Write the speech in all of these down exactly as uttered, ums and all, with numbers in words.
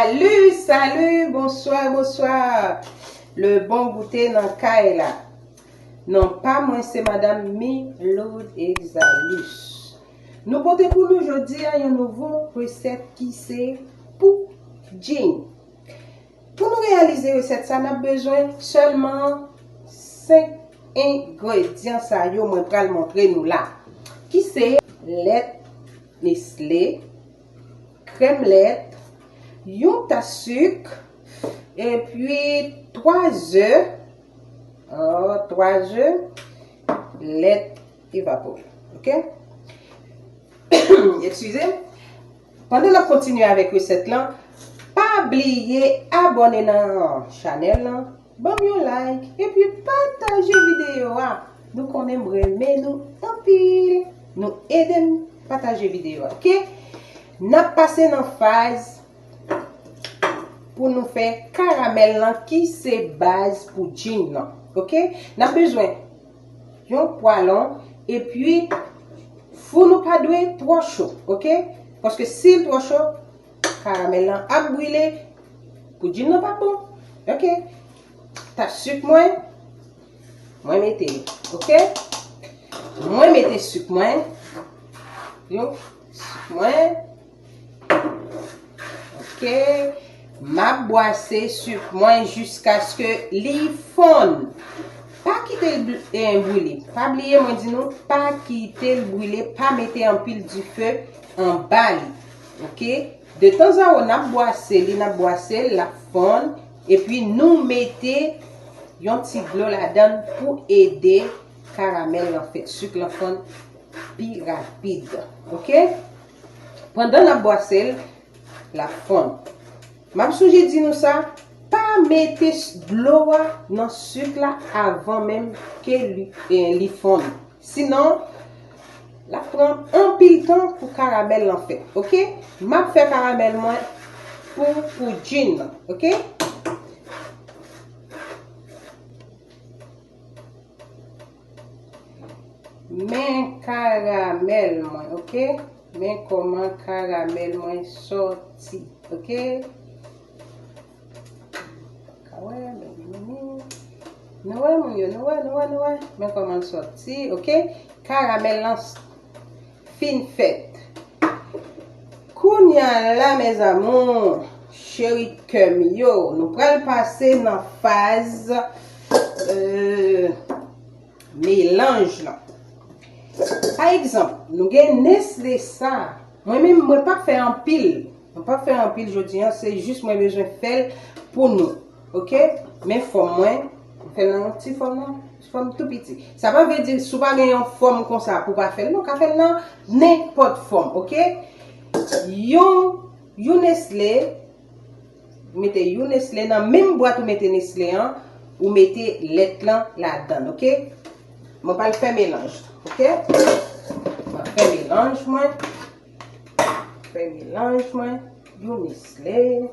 Salut, salut, bonsoir, bonsoir. Le bon goute nan kay la. Non pa mwen se Madam Miloud Exalus. Nou pote pou nou jodi a yon nouvo resèt ki se poudjin. Pou nou reyalize resèt sa, n ap bezwen sèlman senk engredyan sa yo mwen pral montre nou la, ki se lèt Nestlé, krèm lèt, yon tas sik, epi twa ze, oh, twa ze, lèt evapore. Oke? Eskize m. Pandan n ap kontinye avèk resèt lan, pa bliye abòne nan chanèl lan, ban m yon like, epi pataje videyo a. Nou konnen m renmen nou anpil. Nou ede m pataje videyo a, oke? N ap pase nan faz pou nou fè karamèl lan ki se baz poudjin lan, oke? N ap bezwen yon pwalon, epi fou nou pa dwe twò cho, oke? Paske si l twò cho, karamèl lan ap brile, poudjin lan p ap bon, oke? Tas sik mwen, mwen mete li, oke? Mwen mete sik mwen, yo, sik mwen, oke? M ap bwase sik mwen jiskaske li fonn. Pa kite l bri-, eh, brile. Pa bliye mwen di nou, pa kite l brile, pa mete anpil dife anba li. Oke? De tanzanwò, n ap bwase li, n ap bwase l, l ap fonn. Epi nou mete yon ti dlo ladan l pou ede karamèl lan fèt, sik lan fonn pi rapid. Oke? Pandan n ap bwase l, l ap fonn. M ap sonje di nou sa, pa mete s-, dlo a nan sik la avan menm ke li, eh, li fonn. Sinon, l ap pran anpil tan pou karamèl lan fèt. Oke? M ap fè karamèl mwen pou poudjin nan. Oke? Men karamèl mwen, oke? Men kòman karamèl mwen sòti, oke? Ka wè, men vini. Nou wè, moun yo, nou wè, nou wè, nou wè. Men kòman l sòti, oke? Karamèl lan s-, fin fèt. Kounye a la, mes amours, cheri kè m yo, nou pral pase nan faz, euh, melanj lan. Pa egzanp, nou gen Nestlé sa. Mwen menm, mwen pa fè anpil. Mwen pa fè anpil jodi a, se jis mwen bezwen fè l pou nou. Oke? Men fòm mwen, mwen fè l nan yon ti fòm nan, fòm tou piti. Sa pa vle di, si w pa gen yon fòm konsa pou w pa fè l, non, w ka fè l nan nenpòt fòm, oke? Yon, yon Nestlé, ou mete yon Nestlé nan menm bwat ou mete Nestlé an, ou mete lèt lan ladan, oke? Mwen pral fè melanj, oke? Mwen fè melanj mwen. Fè melanj mwen. Yon Nestlé.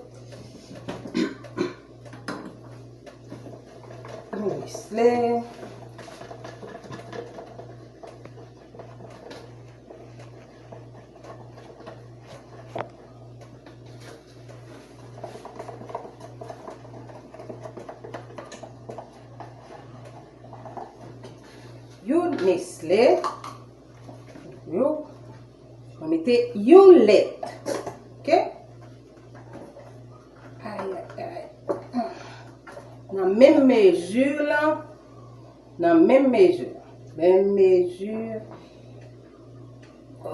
Yon Nestlé. Yon Nestlé. Yo. Mwen mete yon lèt. Oke? Ay, ay, ay. Nan menm mezi la. Nan menm mezi. Menm mezi.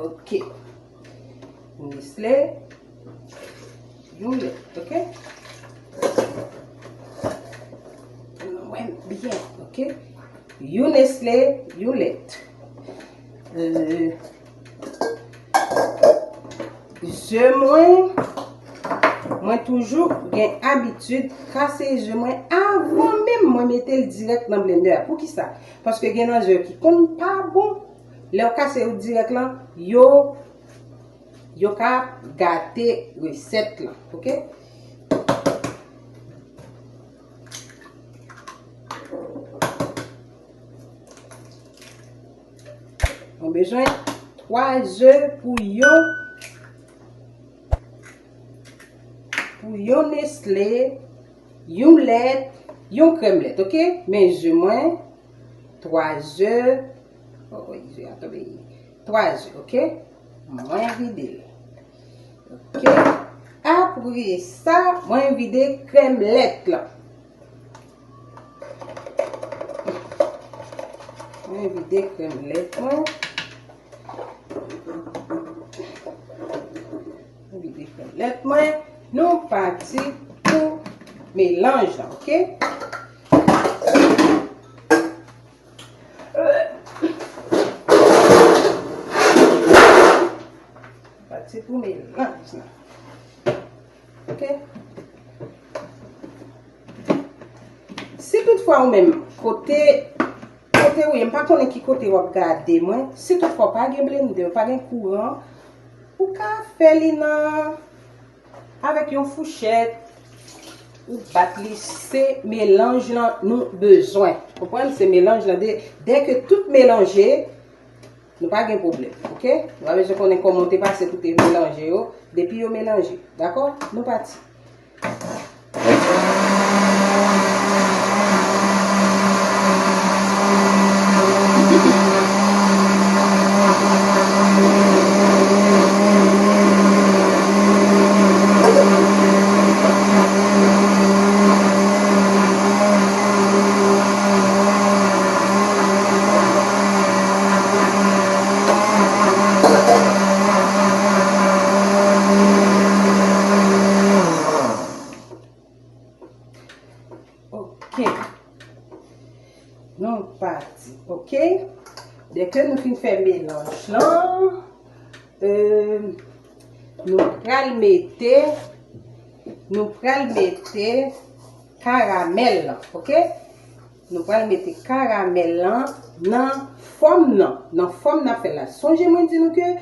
Oke. Nestlé. Yon lèt, oke? Nou wè byen, oke? Yon Nestlé, yon lèt. Euh, ze mwen, mwen toujou gen abitid kase ze mwen avan menm mwen mete l dirèk nan blendè a. Poukisa? Paske gen nan ze ki konn pa bon. Lè w kase yo dirèk lan, yo, yo ka gate resèt lan, oke? Mwen bezwen twa ze pou yon, Pou yon Nestlé, yon lèt, yon krèm lèt, oke? Men ze mwen, twa ze, oh, oh, ze a tonbe. Twa ze, oke? Mwen vide l. Oke? Apre sa, mwen vide krèm lèt lan. Mwen vide krèm lèt mwen. Mwen vide krèm lèt mwen. Nou pati pou melanj lan, oke? Pati pou melanj lan. Oke? Si toutfwa ou menm, kote, kote ou ye, m pa konnen ki kote w ap gade mwen, si toutfwa w pa gen blendè, w pa gen kouran, ou ka fè li nan, avèk yon fouchèt, ou bat li, se melanj lan nou bezwen. Konprann? Se melanj lan. De, dèke tout melanje, nou pa gen pwoblèm, oke? Nou pa bezwen konnen kòman w te pase pou te melanje yo. Depi yo melanje, dakò? Nou pati. Ok. Nou pati. Ok. Dèke nou fin fè melanj lan, euh, nou pral mete, nou pral mete karamèl lan, ok? Nou pral mete karamèl lan nan fòm nan, nan fòm n ap fè la. Sonje mwen di nou ke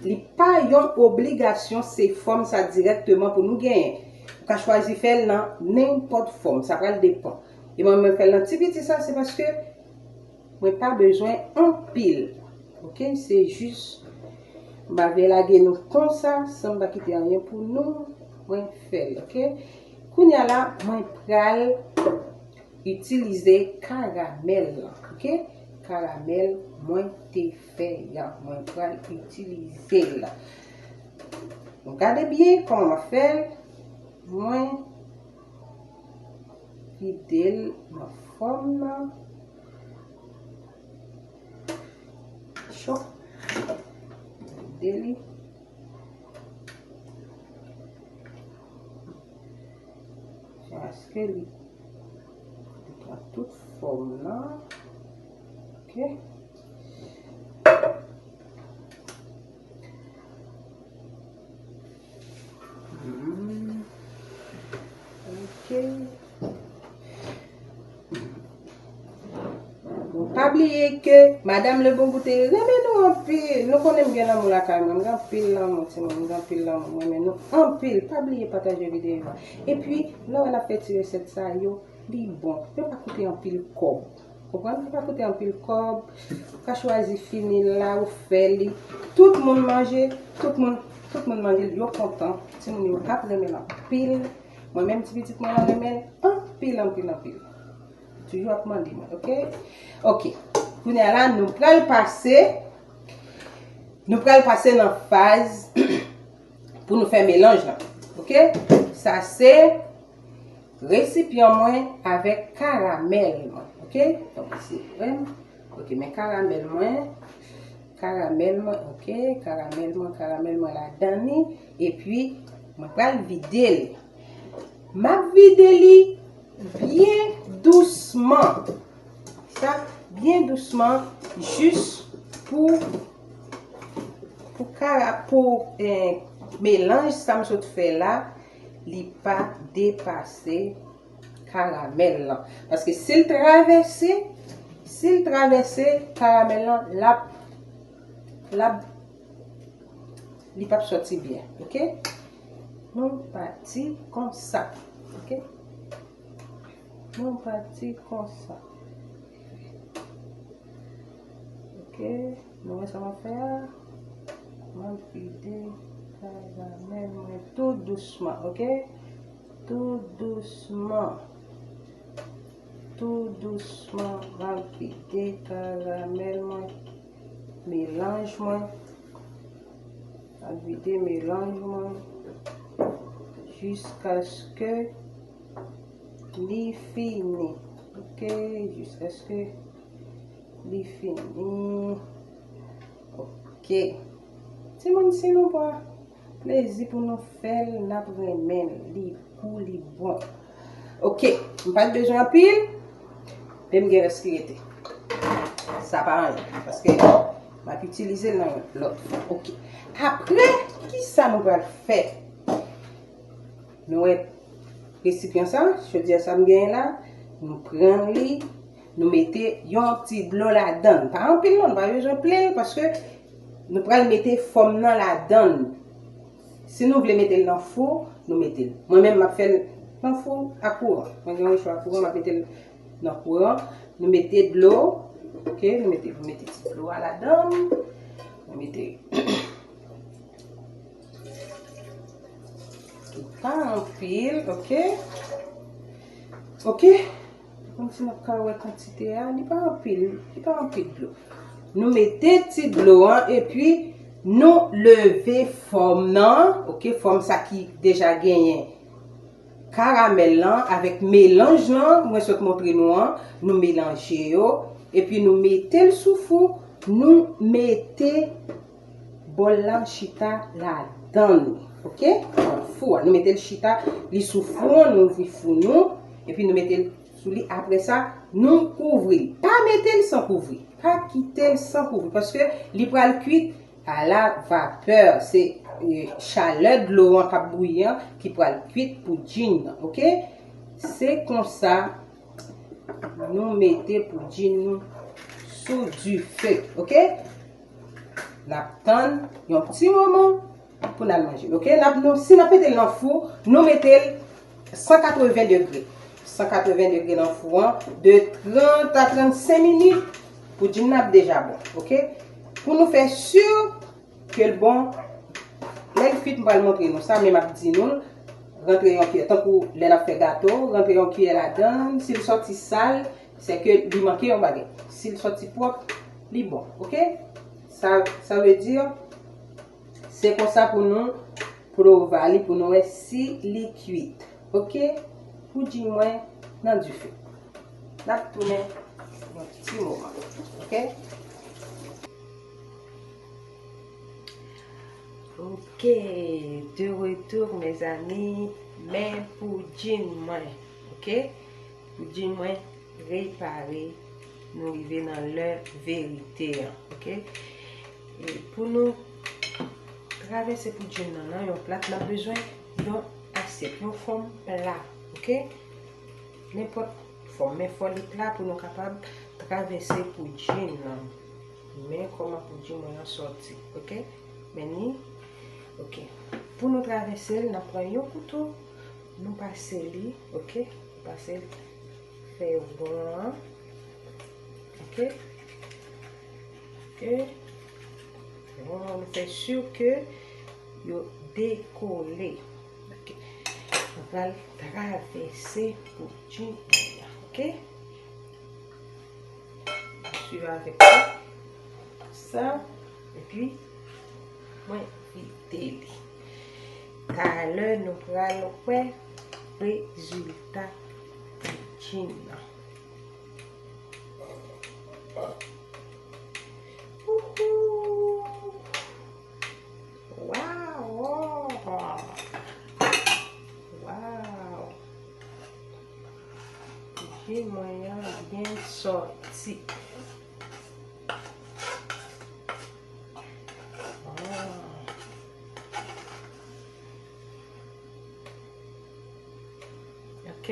li pa yon obligasyon se fòm sa dirèkteman pou nou genyen. Ou ka chwazi fè l nan nenpòt fòm, sa pral depann. E mwen, mwen fè l nan ti piti sa, se paske mwen pa bezwen anpil. Ok, se jis, m pa vle lage nou konsa, san m pa kite anyen pou nou. Mwen fè l, ok. Kounye a la, mwen pral itilize karamèl lan, ok. Karamèl mwen te fè an, mwen pral itilize l. Nou gade byen kòman m ap fè l. Mwen vide l nan fòm nan. Cho. Vide li. Jiskaske li, li pran tout fòm nan. Ok. Hmm. Ok. Bon, pa bliye ke Madame Lebongout renmen nou anpil. Nou konnen m gen lanmou lakay mwen. M gen anpil lanmou, timoun. M gen anpil lanmou. M renmen nou anpil. Pa bliye pataje videyo a. Epi, lè w wè n ap fè ti resèt sa yo, li bon. Yo pa koute anpil kòb. Konprann? Li pa koute anpil kòb. Ou ka chwazi fini l la, ou fè li. Tout moun manje, tout moun, tout moun manje l, yo kontan. Timoun yo ap renmen l anpil. Mwen menm, ti pitit mwen an renmen l anpil, anpil, anpil. Toujou ap mande mwen, ok? Ok. Kounye a la, nou pral pase, nou pral pase nan faz pou nou fè melanj lan. Ok? Sa se resipyan mwen avèk karamèl mwen. Ok? Donk, se vrèman. Ok, men karamèl mwen. Karamèl mwen, ok. Karamèl mwen, karamèl mwen ladan li. Epi, mwen pral vide l. M ap vide li byen dousman. Sa, byen dousman, jis pou, pou kara-, pou, eh, melanj sa m sot fè la, li pa depase karamèl lan. Paske si l travèse, si l travèse karamèl lan, l ap, l ap, li p ap sòti byen, ok? Nou pati konsa, ok? Nou pati konsa. Ok, nou wè sa m ap fè a? M ap vide karamèl mwen tou dousman, ok? Tou dousman, tou dousman, m ap vide karamèl mwen, melanj mwen, m ap vide melanj mwen jiskaske li fini. Ok, jiskaske li fini. Ok. Timoun, si nou pran plezi pou nou fè l, n ap renmen l. Li gou, li bon. Ok. M pa t bezwen anpil, men m gen rès ki rete. Sa pa anyen, paske m ap itilize l nan yon lòt fwa. Ok. Apre, kisa nou pral fè? Nou wè resipyan sa, chodyè sa m genyen la, nou pran li, nou mete yon ti dlo ladan l. Pa anpil non, nou pa bezwen plen, paske nou pral mete fòm nan ladan l. Si nou vle mete l nan fou, nou mete l. Mwen menm, m ap fè l nan fou a kouran. Mwen gen yon fou a kouran, m ap mete l nan kouran. Nou mete dlo, ok, nou mete, nou mete ti dlo a ladan l. Nou mete Li pa anpil, ok? Ok? Kòmsi n ap ka wè kantite a, li pa anpil, li pa anpil dlo. Nou mete ti dlo an, epi nou leve fòm nan, ok? Fòm sa ki deja genyen karamèl lan avèk melanj lan, mwen sot montre nou an, nou melanje yo, epi nou mete l sou fou, nou mete bòl la chita ladan li, ok? Fou a, nou mete l chita, li sou fou an, nou ouvri fou nou, epi nou mete l sou li. Apre sa, nou kouvri l. Pa mete l san kouvri. Pa kite l san kouvri, paske li pral kwit a la vapè. Se, e, chalè dlo an k ap bouyi an ki pral kwit poudjin nan, ok? Se konsa nou mete poudjin nou sou dife, ok? N ap tann yon ti moman pou n al manje l, ok? N ap, nou, si n ap mete l nan fou, nou mete l san katreven degre. San katreven degre nan fou an, de trant a trannsenk minit, poudjin nan ap deja bon, ok? Pou nou fè si ke l bon, lè l kwit, m pral montre nou sa, men m ap di nou l, rantre yon kiyè, tankou lè n ap fè gato, rantre yon kiyè ladan l, si l sòti sal, se ke li manke yon bagay. Si l sòti pwòp, li bon, ok? Sa, sa vle di, se konsa pou nou pwouve li, pou nou wè si li kwit, ok? Poudjin mwen nan dife. N ap tounen yon ti moman, ok? Ok, de retour, mes amis. Men poudjin mwen, ok? Poudjin mwen prepare, nou rive nan lè verite an, ok? E pou nou travèse poudjin nan nan yon plat, n ap bezwen yon asyèt, yon fòm pla, ok? Nenpòt fòm, men fò li pla pou nou kapab travèse poudjin nan. Men kòman poudjin mwen an sòti, ok? Men ni, ok. Pou nou travèse l, n ap pran yon kouto, nou pase li, ok? Nou pase l, fè yon won an, ok? Ok. Won an, nou fè si ke yo dekole. Ok. Nou pral travèse poudjin an, ok? Swiv avèk sa. Epi, mwen vide li. Talè, nou pral wè rezilta poudjin nan. Wouhou! Waw! Waw! Poudjin mwen an byen sòti. Waw! Ok.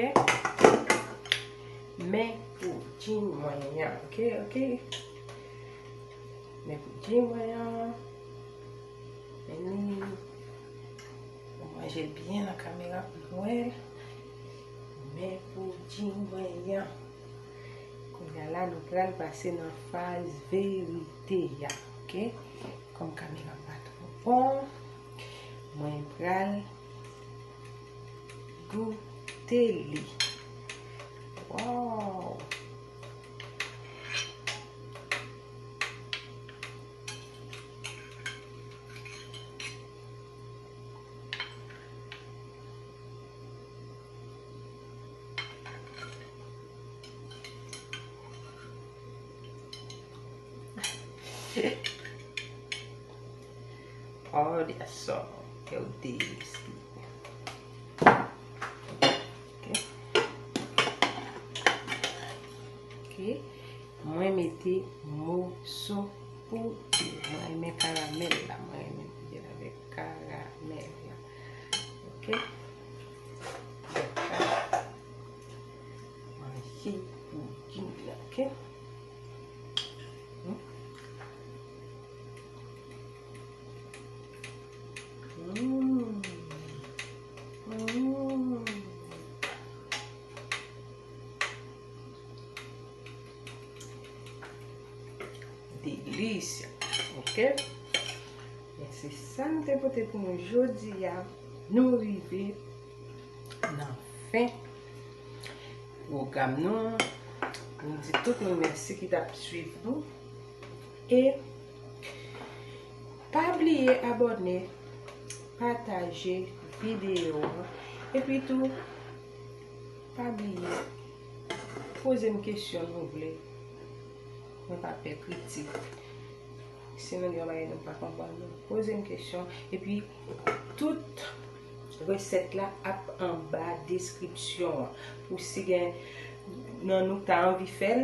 Men poudjin mwen an. Ok, ok. Men poudjin mwen an. Men li. Mwen manje l byen nan kamera pou nou wè l. Men poudjin mwen an. Kounye a la, nou pral pase nan faz verite a. Ok. Kòm kamera pa twò bon, mwen pral goute li. Wow! Olha só, meu Deus. Ok. Ok. Mwen mete moso poudi. Mwen renmen karamèl la. Mwen renmen poudi avèk karamèl la. Ok. Manje poudi la, ok. Hmm. Mm. Mm. Delícia, ok? Men se sa m te pote pou nou jodi a. Nou rive nan fen pwogram nou. Nou di tout moun mèsi ki t ap swiv nou. E pa bliye abòne, pataje videyo an. Epi tou, pa bliye poze m kesyon nou vle. Mwen pa pè kritik. Si nou gen yon bagay nou pa konprann, nou poze m kesyon. Epi, tout resèt la ap anba deskripsyon an. Pou si gen nan nou k ta anvi fè l,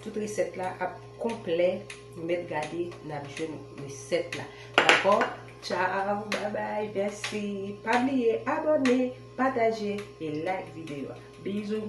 tout resèt la ap konplè. Nou mèt gade, n ap jwenn resèt la. Dakò? Tchao, babay, mèsi. Pa bliye abòne, pataje e like videyo a. Bizou.